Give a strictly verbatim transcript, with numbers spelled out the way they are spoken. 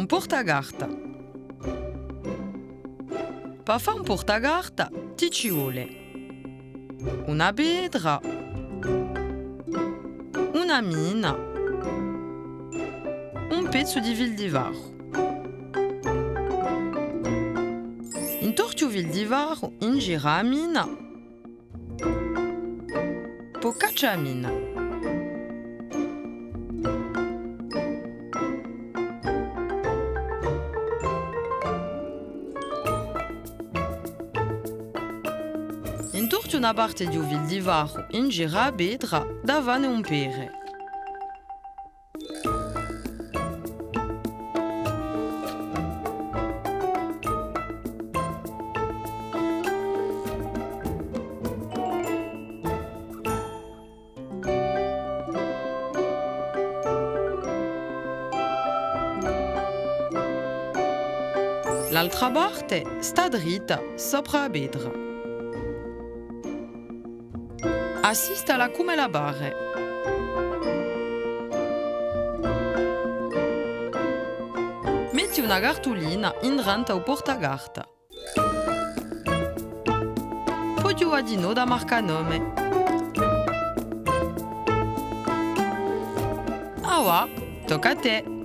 Portacarta. Pà fà un portacarta ti ci vole una petra, una mina, un pezzu di fil di ferru. Intorchja u fil di ferru in giru à a mina, po caccia a mina. Intorchja una parte di u fil di ferru in giru à a petra da fà ne un pede. L'altra parte stà dritta sopra a petra. Assistala cum'ella pare. Metti una cartulina indrentu à u portacarta. Poi ghjova dinò da marcanome. Avà, tocca à tè.